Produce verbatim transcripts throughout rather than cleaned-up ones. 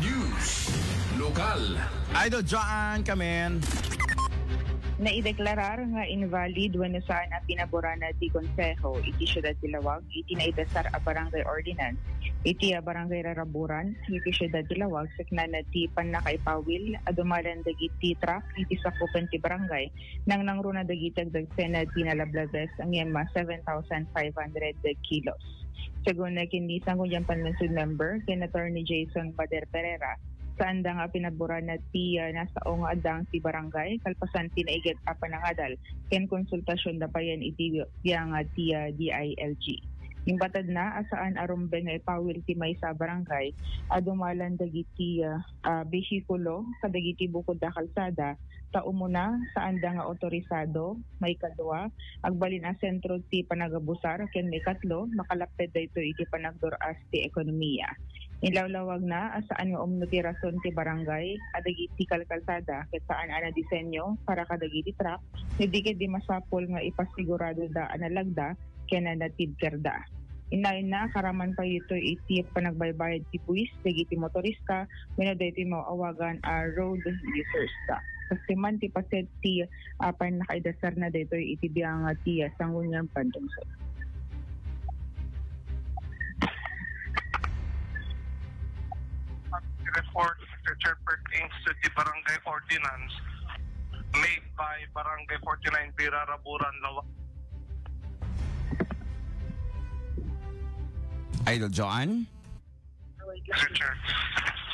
News. Lokal. Idol Joan, come in. Naideklarar nga invalid wenno saan a pinaborana ti Konseho iti Siudad ti Laoag iti naidasar a Barangay Ordinance iti, ah, Barangay Raraburan iti Siudad ti Laoag, saknana ti pannakaipawil a dumalan dagiti truck iti sakupan ti barangay, nangnangruna dagiti agdagsen ti nalablabes ngem seven thousand five hundred kilos. Segun ken ni Sangguniang Panlungsod member ken Attorney Jason Bader Pereira, saanda nga pinaborana ti, ah, nasao nga addang ti barangay kalpasan ti naigat a panangadal ken konsultasionda payen iti biang ti, ah, D I L G. Imbatadna a saan a rumbeng nga ipawil ti maysa a barangay a dumalan dagiti, ah, ah, behikulo kadagiti bukod a kalsada ta umuna, saanda nga otorisado, maikadua, agbalin a sentro ti panagabusar, ken maikatlo, makalapped daytoy iti panagdur-as ti ekonomiya. Inlawlawagna a saan nga umno ti rason ti barangay a dagiti kalkalsada ket saan a nadisenyo para kadagiti truck, no di ket di masapul nga ipasiguradoda a nalagda ken a natibkerda. Innaenna a karaman pay ditoy iti panagbaybayad ti buis dagiti motorista wenno daytoy maawagan a road users. Kas ti man ti paset ti, ah, pannakaidasarna daytoy iti biang ti, ah, Sangguniang Panlungsod. Report, Mister Chair, pertains to the barangay ordinance made by Barangay forty-nine B Raraburan, Laoag. Idol Joan? Mister Chair,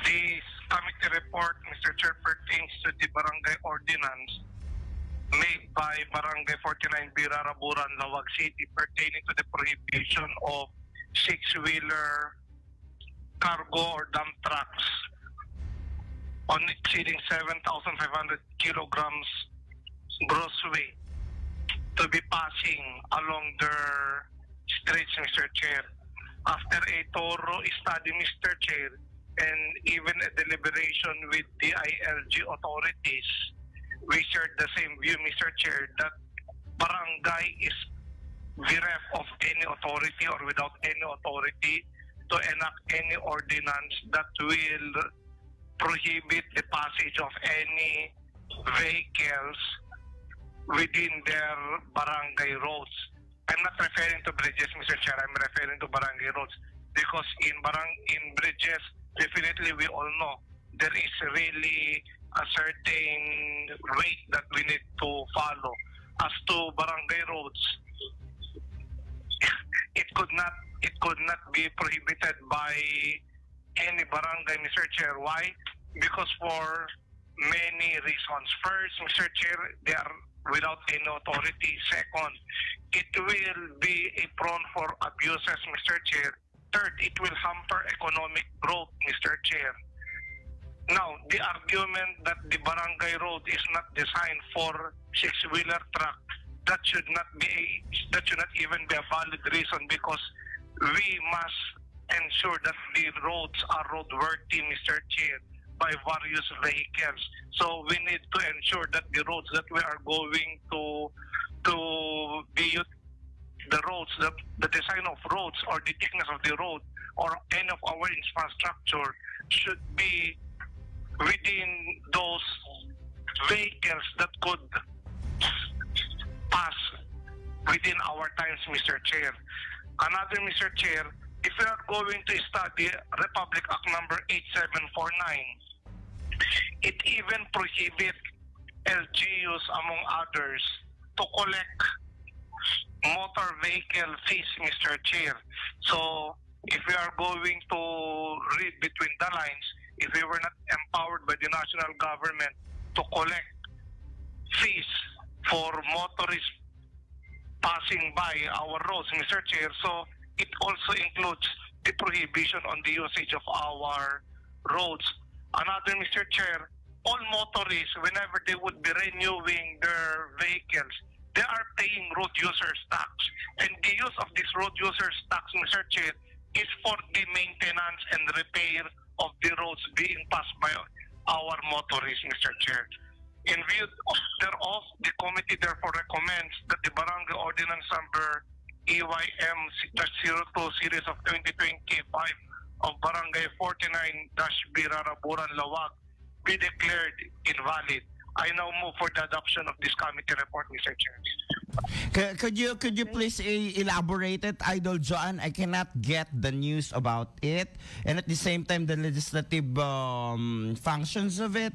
this committee report, Mister Chair, pertains to the barangay ordinance made by Barangay forty-nine B Raraburan, Laoag City, pertaining to the prohibition of six-wheeler cargo or dump trucks on exceeding seven thousand five hundred kilograms gross weight to be passing along their streets, Mister Chair. After a thorough study, Mister Chair, and even a deliberation with D I L G authorities, we shared the same view, Mister Chair, that barangay is bereft of any authority or without any authority to enact any ordinance that will prohibit the passage of any vehicles within their barangay roads. I'm not referring to bridges, Mister Chair. I'm referring to barangay roads. Because in barang-, in bridges, definitely we all know there is really a certain weight that we need to follow. As to barangay roads, it could not, it could not be prohibited by any barangay, Mister Chair. Why? Because for many reasons. First, Mister Chair, they are without any authority. Second, it will be a prone for abuses, Mister Chair. Third, it will hamper economic growth, Mister Chair. Now, the argument that the barangay road is not designed for six-wheeler truck, that should not be a, that should not even be a valid reason, because we must ensure that the roads are roadworthy, Mister Chair, by various vehicles. So we need to ensure that the roads that we are going to, to be ut-, the roads that, the design of roads or the thickness of the road or any of our infrastructure should be within those vehicles that could pass within our times, Mister Chair. Another, Mister Chair, if we are going to study Republic Act number eight seven four nine, it even prohibits L G Us, among others, to collect motor vehicle fees, Mister Chair. So, if we are going to read between the lines, if we were not empowered by the national government to collect fees for motorists passing by our roads, Mister Chair, so it also includes the prohibition on the usage of our roads. Another, Mister Chair, all motorists, whenever they would be renewing their vehicles, they are paying road users tax. And the use of this road users tax, Mister Chair, is for the maintenance and repair of the roads being passed by our motorists, Mister Chair. In view of thereof, the committee therefore recommends that the Barangay Ordinance Number E Y M dash zero two series of twenty twenty-five of Barangay forty-nine dash B Raraburan, Laoag, be declared invalid. I now move for the adoption of this committee report, Mister Chair. C- could you, could you please e- elaborate it, Idol Joan? I cannot get the news about it, and at the same time the legislative um, functions of it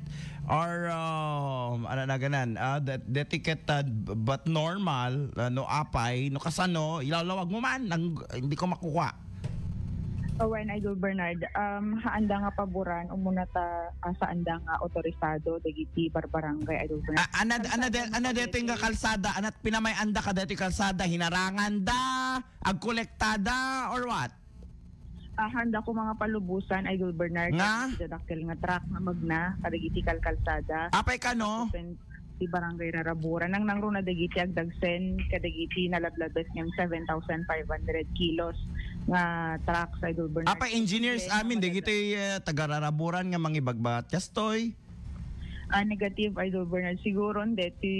are um, ano na ganan, uh, that, that ticket uh, but normal, uh, no apay, no kasano, ilalawag mo man, nang, hindi ko makuha. Awan, Idol Bernard. Um, haanda nga paboran, umuna ta, ah, saanda nga autorisado dagiti barbarangay, Idol Bernard. Ah, anad, Kalsada anad, nga anad, deti nga pagdeti. Kalsada, anat pinamay-anda ka deti kalsada, hinaranganda, agkolektada, or what? Ah, haanda ko mga palubusan, Idol Bernard, Nga? Dagiti dakkel nga truck nga magna kadagiti kalkalsada. Apay kano? Ti Barangay Raraburan. Nangnangruna dagiti agdagsen kadagiti nalablabes ngem seven thousand five hundred kilos nga trucks, Idol Bernard. Apay engineers Yes, amin, maganda. Dagiti eh, taga-Raraburan nga mangibagbat. Kastoy? Ah, negative, Idol Bernard. Siguro, hindi, ti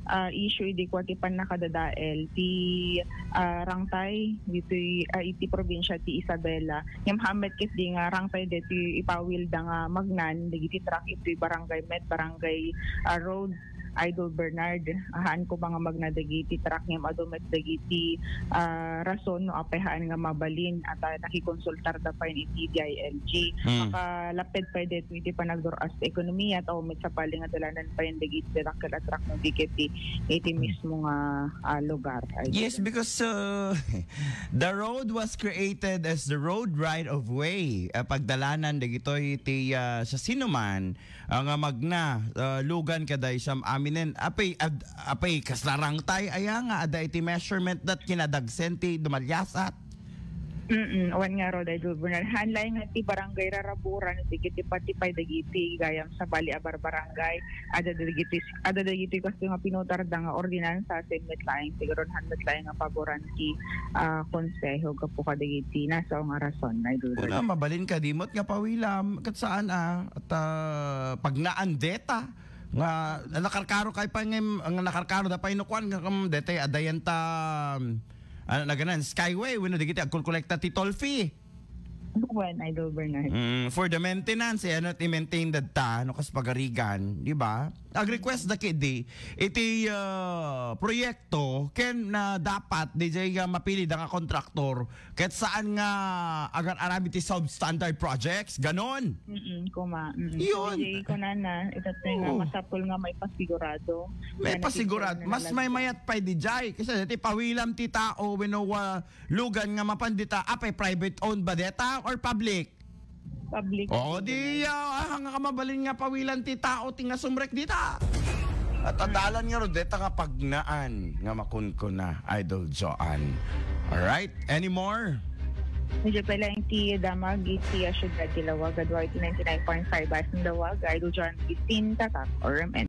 ah, issue idi kwa ti pannakadadael, ti ah, rangtay, ditoy, ah, iti probinsya ti Isabela. Ngem hamet ket di nga rangtay ditoy ipawil da nga magnan, dagiti truck itoy barangay met, barangay ah, road. Idol Bernard, haan ko mga magna dagiti truck ngem adu met dagiti ah, rason no apay haan nga mabalin at ah, nakikonsultar da pay iti D I L G. Hmm. Makalapped pay dito iti panagdur-as ti ekonomiya, tao met sapali nga dalanan pay dagiti dakkel a truck no di ket iti mismo nga ah, lugar. Idol Yes, Bernard. Because uh, the road was created as the road right of way. Uh, pagdalanan dagitoy ti uh, sa sinuman uh, nga magna uh, lugan kaday sa aminen. Apay, ad, apay, kasla rangtay aya nga ada iti measurement that kinadagsen ti dumaliasat. Mm, wan nga rod, Idol Bernard. Hanlay nga ti barangay Raraburan, ti kiti pati pay dagiti gayam sa bali a barbarangay. Ada dagiti, ada dagiti kasto nga pinutar da nga ordinansa, sen met laeng, siguro han met laeng nga paboran ti ah, konseho gapu kadagiti nasa nga rason, Idol Una, Bernard. Mabalin ka, dimot nga pawilam, kat saan ah, at ah, pagnaan deta, nga nakarkaro kay pa ngem, nga nakarkaro da pay no kuan nga kam dete adayan ta um, ano na ganan, Skyway, wenno dagiti agkolkolekta ti toll fee. Wen, Idol Bernard. Mm, for the maintenance, eh, ano, i-maintain dadta, no, kas pagarigan, di ba? Ag-request da kidi, iti uh, proyekto, ken na dapat, di jay nga mapili da nga kontraktor, ket saan nga agar-aram iti substandard projects, ganon. Mm-mm, kuma. Mm-mm. Yun. Kung di, kunana, ita't nga Oo. Masapul nga may pasigurado. May na pasigurado. Mas may nalagyan. Mayat pay di jay. Kasi dati pawilam ti tao, wenno, ah, lugan nga mapan dita. Apay private owned ba deta or public? Public. Oo, di, ah, nga kamabalin nga pawilan ti tao, ti nga sumrek dita. At adalan nga ro, deta nga pagnaan nga makunkuna, Idol Joan. Alright, any more? Medyo pala yung ti damag, iti ah, syudad ti Lawag, Adwa, iti ninety-nine point five as ng Lawag, Idol John fifteen, Tatak, or M N.